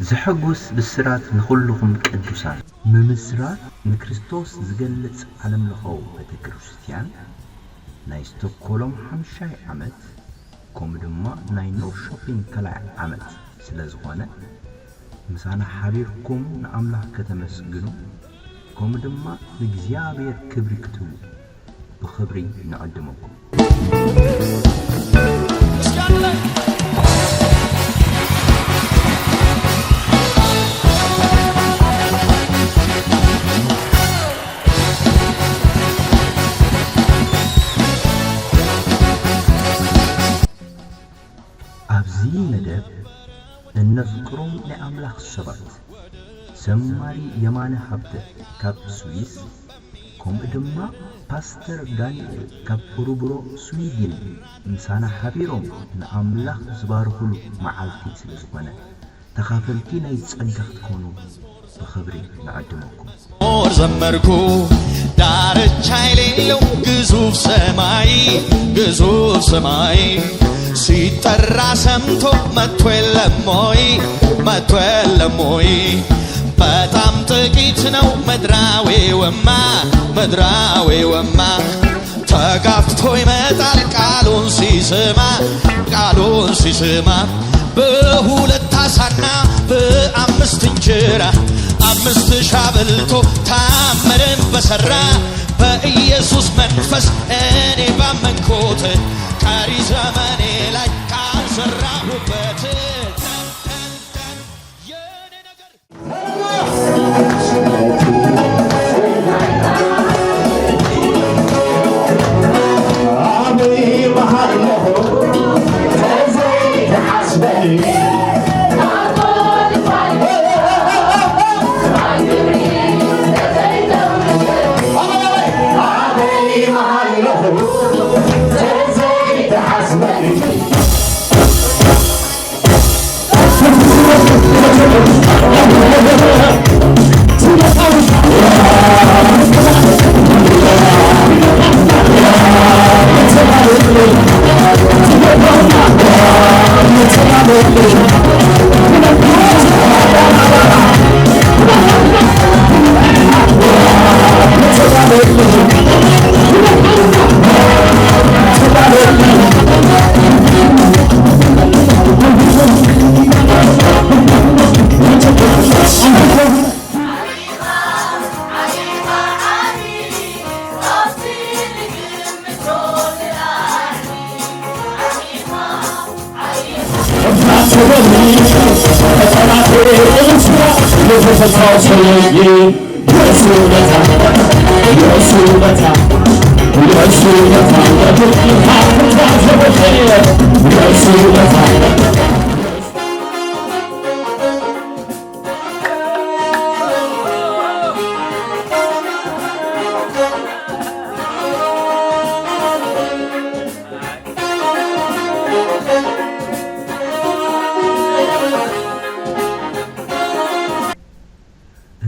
ዘሐጉስ ብስራት ንኹልኹም ቅዱሳን! ምምስራት ንክርስቶስ ዝገልጽ ዓለምለኻዊ ቤተ ክርስቲያን ናይ ስቶክሆልም ሓምሻይ ዓመት ከምኡ ድማ ናይ ኖርሾፒንግ ካልኣይ ዓመት ስለ ዝኾነ ምሳና ሓቢርኩም ንኣምላኽ ከተመስግኑ ከምኡ ድማ ንእግዚኣብሔር ክብሪ ክትህቡ ብኽብሪ ንዕድመኩም። ኣብዚ መደብ እነፍቅሮም ናይ ኣምላኽ ሰባት ዘማሪ የማነ ሃብተ ካብ ስዊስ ከምኡ ድማ ፓስተር ዳንኤል ካብ ኡሩብሮ ስዊድን ምሳና ሓቢሮም ንኣምላኽ ዝባርኹሉ መዓልቲ ስለ ዝኾነ ተኻፈልቲ ናይ ጸጋ ክትኮኑ ብኽብሪ ንዕድመኩም። ኖር ዘመርኩ ዳርቻ የሌለው ግዙፍ ሰማይ ግዙፍ ሰማይ ሲጠራ ሰምቶ መጥቶ የለም ወይ መጥቶ የለም ወይ በጣም ጥቂት ነው ምድራዊውማ ምድራዊውማ ተጋፍቶ ይመጣል ቃሉን ሲስማ ቃሉን ሲስማ በሁለት ዓሳና በአምስት እንጀራ አምስት ሺህ አብልቶ ታምርን በሰራ በኢየሱስ መንፈስ እኔ ባመንኩት ቀሪ ዘመኔ ላይ ቃል ዘራሁበት የኔ ነገር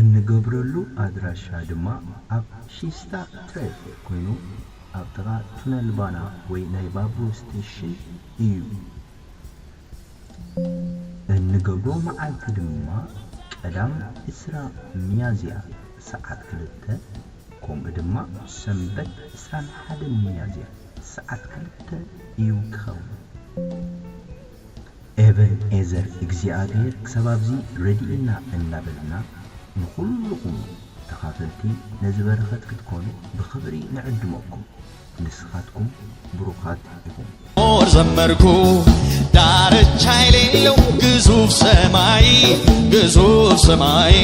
እንገብረሉ ኣድራሻ ድማ ኣብ ሺስታ ትሬፍ ኮይኑ ኣብ ጥቓ ቱነል ባና ወይ ናይ ባቡር ስቴሽን እዩ። እንገብሮ መዓልቲ ድማ ቀዳም ዕስራ ሚያዝያ ሰዓት ክልተ ከምኡ ድማ ሰንበት ዕስራን ሓደን ሚያዝያ ሰዓት ክልተ እዩ ክኸውን። ኤቨን ኤዘር እግዚኣብሔር ክሳብ ኣብዚ ረድእና እናበልና ንኹልኹም ተኻፈልቲ ነዚ በረኸት ክትኮኑ ብኽብሪ ንዕድመኩም። ንስኻትኩም ብሩኻት ኢኹም። ኖር ዘመርኩ ዳርቻ የሌለው ግዙፍ ሰማይ ግዙፍ ሰማይ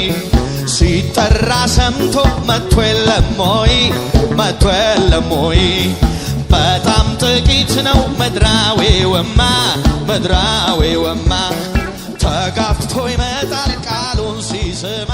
ሲጠራ ሰምቶ መጥቶ የለም ወይ መጥቶ የለም ወይ በጣም ጥቂት ነው ምድራዊውማ ምድራዊውማ ተጋፍቶ ይመጣል ቃሉን ሲሰማ